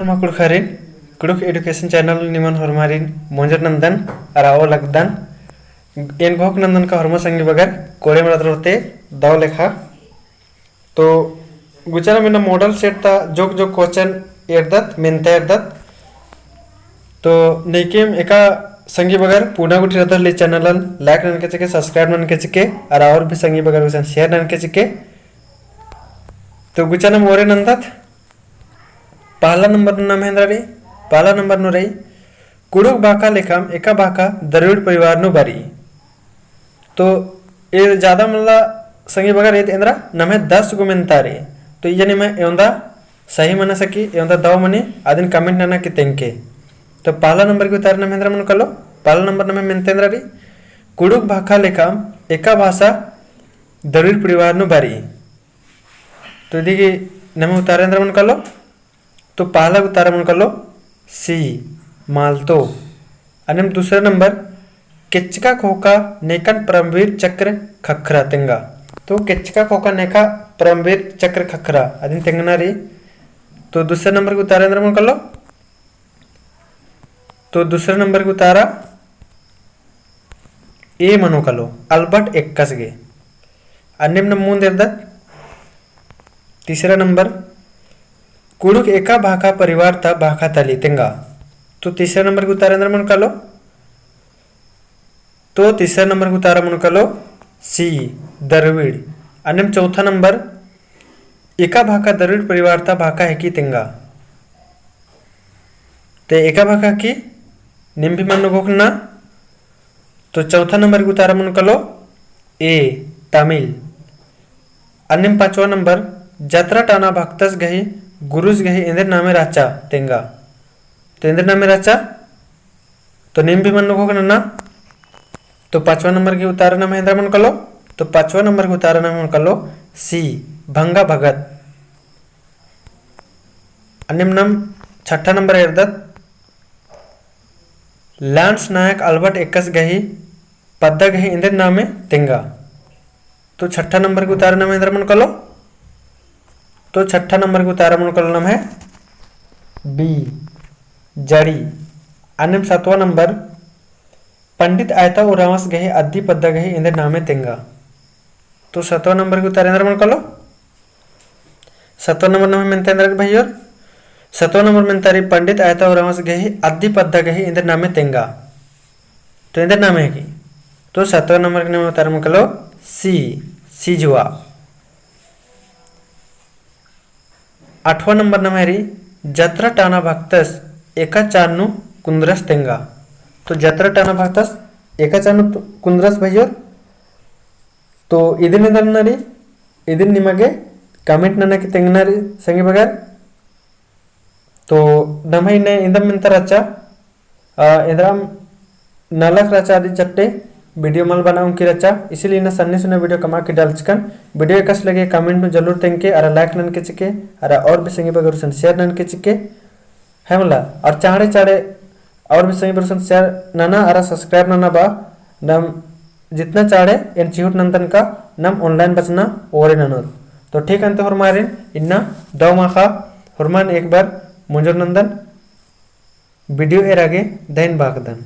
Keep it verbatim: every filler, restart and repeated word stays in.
नमा कुँड़ुख़ारिन, कुँड़ुख़ education channel निमन होरमारिन मोंजर नन्दन, अरा ओ लगदन, एन घोख नन्दन का होरमा संगी बगर, कोड़े मरद रहते दव लेखा। तो गुचनम इन्ना model set ता जोक जोक question एरदत, मेन्ता एरदत। तो नेकेम एका संगी बगर पुना गुट्ठी रदर ले channel अन like ननके चिके, subscribe ननके चिके, अरा और भी संगी बगर गुसन share ननके चिके। तो गुचनम ओरे नन्दत, पहला नंबर नू नाम एन्दरा रई, पहला नंबर नू रई, कुँड़ुख़ भाखा लेखाम एका भाखा द्रविड़ परिवार नू बरई। तो ए ज्यादा मल्ला संगी बगर एद एन्दरा नम्है दस गो मेन्ता रई। तो इया निम्है एवंदा सही मना सकी, एवंदा दव मनी, अदिन comment नना की तेंगके। तो पहला नंबर की उतारा नाम एन्दरा मनो कालो, पहला नंबर नम्है मेन्ता एन्दरा रई, कुँड़ुख़ भाखा लेखाम एका भाषा द्रविड़ परिवार नू बरई। तो इदी गही नम्है उतारा एन्दरा मनो कालो, तो पहला उतारा मनो कालो C, मालतो। अन्नेम दूसरा नंबर, केचका ख़ोख़ा नेकन परमवीर चक्र ख़क्खरा तेंगा। तो केचका ख़ोख़ा नेका परमवीर चक्र ख़क्खरा, अदिन तेंगना रई। तो दूसरा नंबर की उतारा एन्दरा मनो कालो, तो दूसरा नंबर की उतारा A मनो कालो, अल्बर्ट एक्कस गे। अन्नेम नम मुन्द एरदत, तीसरा नंबर, कुँड़ुख़ एका भाखा परिवार ता भाखा तली तेंगा। तो तीसरा नंबर की उतारा एन्दरा मनो कालो, तो तीसरा नंबर की उतारा मनो कालो C, द्रविड़। अन्नेम चौथा नंबर, एका भाखा द्रविड़ परिवार ता भाखा हेकी तेंगा। ते एका भाखा हेकी, नीम भी मनो घोख नना। तो चौथा नंबर की उतारा मनो कालो A, तमिल। अन्नेम पाँचवा नंबर, जतरा टाना भक्तस गही गुरुस गही एन्देर नामे रहचा तेंगा। तो एन्देर नामे रहचा, तो नीम भी मनो घोख नना। तो पाँचवा नंबर की उतारा नाम एन्दरा मनो कालो, तो पाँचवा नंबर की उतारा नाम मनो कालो C, भंगा भगत। अन्नेम नम छठा नंबर एरदत, लांस नायक अल्बर्ट एक्कस गही पद्दा गही एन्देर नामे तेंगा। तो छठा नंबर की उतारा नाम एन्दरा मनो कालो, तो छठा नंबर की उतारा मनो कालो नम्है B, जड़ी। अन्नेम सतवा नंबर, पंडित आयता उराँवस गही अद्दी पद्दा गही एन्देर नामे तेंगा। तो सतवा नंबर की उतारा एन्दरा मनो कालो, सतवा नंबर नम्है मेन्ता एन्दरा रई भइयोर, सतवा नंबर मेन्ता रई पंडित आयता उराँवस गही अद्दी पद्दा गही एन्देर नामे तेंगा। तो एन्देर नामे हेकी, तो सतवा नंबर की नम्है उतारा मनो कालो C, सिजुआ। आठवा नंबर नम्है रई, जतरा टाना भक्तस एका चान नू कुन्दरस तेंगा। तो जतरा टाना भक्तस एका चान नू कुन्दरस भइयोर। तो इदिन एन्देर नना रई, इदिन निमा गे comment नना की तेंगना रई संगी बगर। तो नम्है इन्ने इन्दम मेन्ता रहचा, आ, एन्दराम नलख रहचा अदी चट्टे video मल बना उंकी रहचा, इसीलिए इन्ना सन्नी सुन्ना video कमआ की डालचकन। Video एकासे लगे comment नू जरूर तेंगके, अरा like ननके चिके, अरा और भी संगी बगर गुसन share ननके चिके। है मला, और चाँड़े चाँड़े और भी संगी बगर गुसन share नना अरा subscribe नना बआ, नम जितना चाँड़े एन चिहुट नंदन का नम online बचना ओरे ननोर। तो ठीक अन्ते होरमारिन इन्ना दव माखा होरमन एक बार मुंजुर नंदन। Video एरा गे धैन बाकदन।